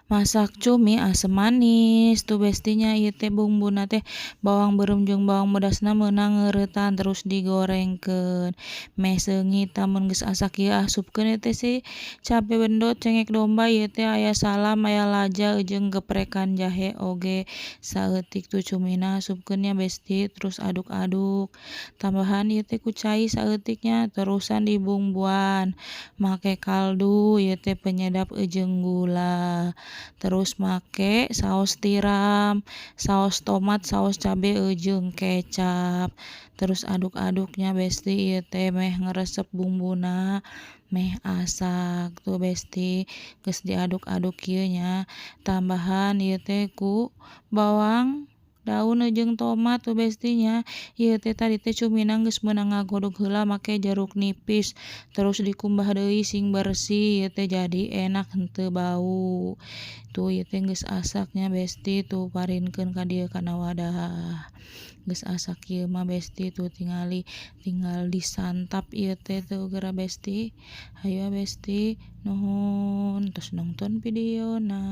Masak cumi asem manis tuh, Besti, nya. Ieu teh bumbuna teh bawang beureum jeung bawang bodasna meunang ngeuretan, terus digorengkeun meh seungit. Mun geus asak ieu, asupkeun ieu teh si cabe bendo, cengek domba. Ieu teh aya salam, aya laja, jeung geprekan jahe oge saeutik. Tuh, cumina asupkeun nya, Besti, terus aduk-aduk. Tambahan ieu teh ku cai saeutik nya, terusan dibumbuan make kaldu ieu teh, penyedap jeung gula, terus make saos tiram, saos tomat, saos cabe jeung kecap. Terus aduk-aduk nya, Besti, ieu teh meh ngeresep bumbuna, meh asak. Tuh, Besti, geus diaduk-aduk kieu nya, tambahan ieu teh ku bawang daun jeung tomat. Tuh, Besti, nya. Ieu teh tadi teh cumina geus meunang ngagodog heula make jeruk nipis, terus dikumbah deui sing bersih. Ieu teh jadi enak, henteu bau. Tuh, ieu teh geus asak nya, Besti. Tuh, parinkeun ka dieu kana wadah. Geus asak ieu mah, Besti. Tuh, tingali, tinggal disantap ieu teh. Tuh geura, Besti. Hayu, Besti, nuhun tos nongton videona.